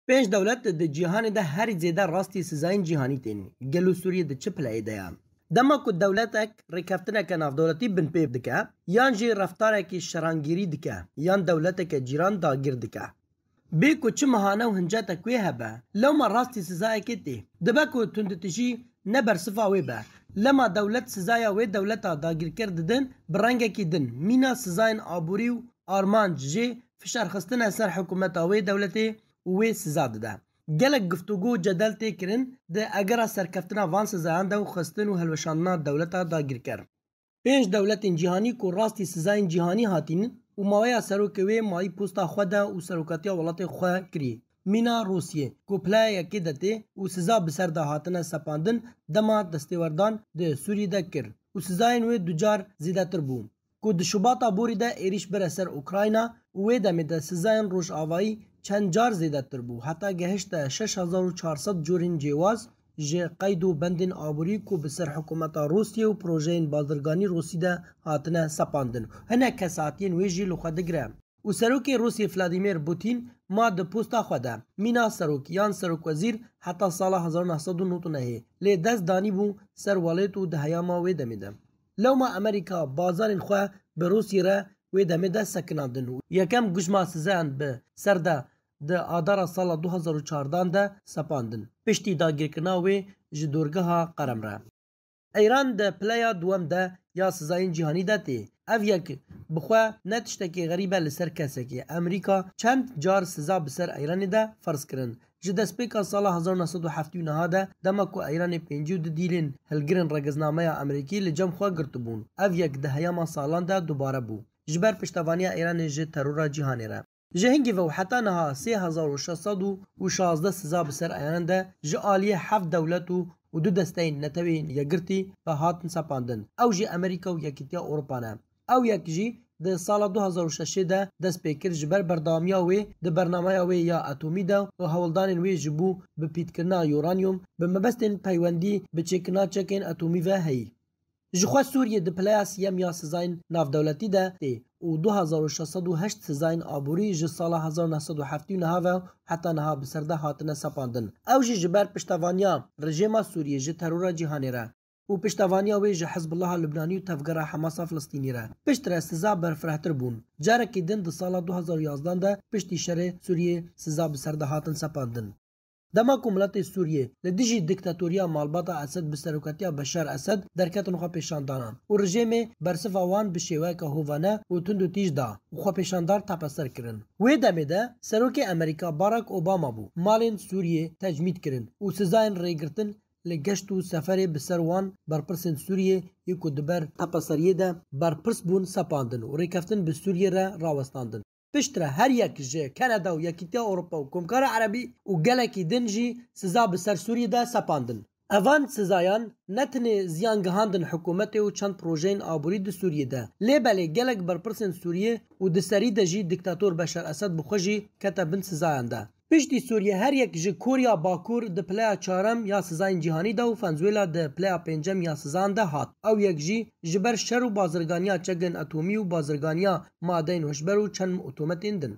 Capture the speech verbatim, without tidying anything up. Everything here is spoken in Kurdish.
Pênc dewlet di cîhanê de herî zêde rastî sizayên cîhanî tên. Gelo Sûriyê di çi pileyê de ye? Dema ku dewletek rêkeftineke navdewletî binpê dike, yan jî reftarekî şerangîrî dike, yan dewleteke cîran dagir dike. Bê ku çi mihane û hincetek wê hebe, lewma rastî sizayekê tê. Dibe ku tunditijî ne bersiva wê be, lema dewlet sizaya wê dewleta dagirker didin bi rengekî din, mîna sizayên aborî û armanc jê fişarxistine ser hikûmeta wê dewletê û wê siza dide. Gelek guftûgo û cedel tê kirin di egera serkeftina van sizayan de û xistin û hilweşandina dewleta dagirker. Pênc dewletên cîhanî ku rastî sizayên cîhanî hatîn û maweya serokê wê mayî posta xwe de û serokatiya welatê xwe kirî. Mîna Rûsiyê ku pileya yekê de tê û siza bi ser de hatine sepandin, dema destêwerdan di Sûriyê de kir û sizayên wê ducar zêdetir bû. Ku di Şubata borî de êrîş bire ser Ukrayna û wê demê de sizayên Rojavayî çend car zêdetir bû, heta gehişte şeş hezar û çar sed corên cêwaz ji qeyd û bendên aborî ku bi ser hikûmeta Rûsiyê û projeyên bazirganî Rûsî de hatine sepandin. Hinek kesatiyên wê jî li xwe digire. Û serokê Rûsiyê Vladimir Putin ma di posta xwe de mîna serok yan serokwezîr heta sala hezar û neh sed û nod û nehê lê dest danîbû ser welêt û di heyama wê demê de. Lewma Amerîka bazarên xwe bi Rûsî re wê demê de sekinandin û yekem gujma sizayan bi ser de di adara sala du hezar û çardan de sepandin. Piştî dagirkirina wê ji dorgeha Qerem re. Îran di pileya duwem de ya sizayên cîhanî de tê. Ev yek bi xwe ne tiştekî xerîb e li ser kesekî. Amerîka çend car siza bi ser Îranê de ferz kirin. Ji destpêka sala hezar neh sed û heftê û neh de, dema ku Îranê pêncî û du dîlên hilgirên regiznameya Amerîkî li cem xwe girtibûn, ev yek di heyama salan de dubare bû, ji ber piştevaniya Îranê ji terora cîhanê re. Ji hingî ve û heta niha sê hezar û şeş sed û şazdeh siza bi ser Îranê de ji aliyê heft dewlet û, û du desteyên Netewên Yekgirtî ve hatin sepandin. Ew jî Amerîka û Yekîtiya Ewropa ne. Ew yek jî di sala du hezar û şeşê de dest pê kir, ji ber berdewamiya wê di bernameya wê ya atomî de û hewldanên wê ji bo bipîtkirina uranyum bi mebestên peywendî bi çêkirina çekên atomî ve heyî. Ji xwe Sûriyê di pileya siyem ya sizayên navdewletî de tê û du hezar û şeş sed û heşt sizayên aborî ji sala hezar neh sed û heftê û neh ve heta niha bi ser de hatine sepandin. Ew jî ji ber piştevaniya rejêma Sûriyê ji terora cîhanê re û piştevaniya wê ji Hizbullaha Lubnanî û tevgera Hemasa Filistînî re. Piştre siza berfirehtir bûn. Carekî din di sala du hezar û yazdan de piştî şerê Sûriyê siza bi ser de hatin sepandin. Dema ku miletê Sûriyê li dijî diktatoriya malbata Esed bi serokatiya Beşar Esed derketin xwepêşandanan û rejêmê bersiva wan bi şêweyeke hovane û tund û tîj da û xwepêşandar tepeser kirin. Wê demê de serokê Amerîka Barack Obama bû. Malên Sûriyê tecmîd kirin û sizayên rêgirtin li geşt û seferê bi ser wan berpirsên Sûriyê yê ku di ber tepeseriyê de berpirs bûn sepandin û rêkeftin bi Sûriyê re rawestandin. Piştre her yek ji Kanada û Yekîtiya Ewropa û Komkara Erebî û gelekî din jî siza bi ser Sûriyê de sepandin. Evan sizayan ne tenê ziyan gihandin hikûmetê û çend projeyên aborî di Sûriyê de, lê belê gelek berpirsên Sûriyê û di serî de jî diktator Beşar Esed bi xwe jî kete bin sizayan de. Piştî Sûriyê her yek ji Koriya Bakur di pileya çarem ya sizayên cîhanî de û Venezuela di pileya pêncem ya sizayan de hat. Ew yek jî ji ber şer û bazirganiya çekên atomî û bazirganiya madeyên hişber û çend otometên din.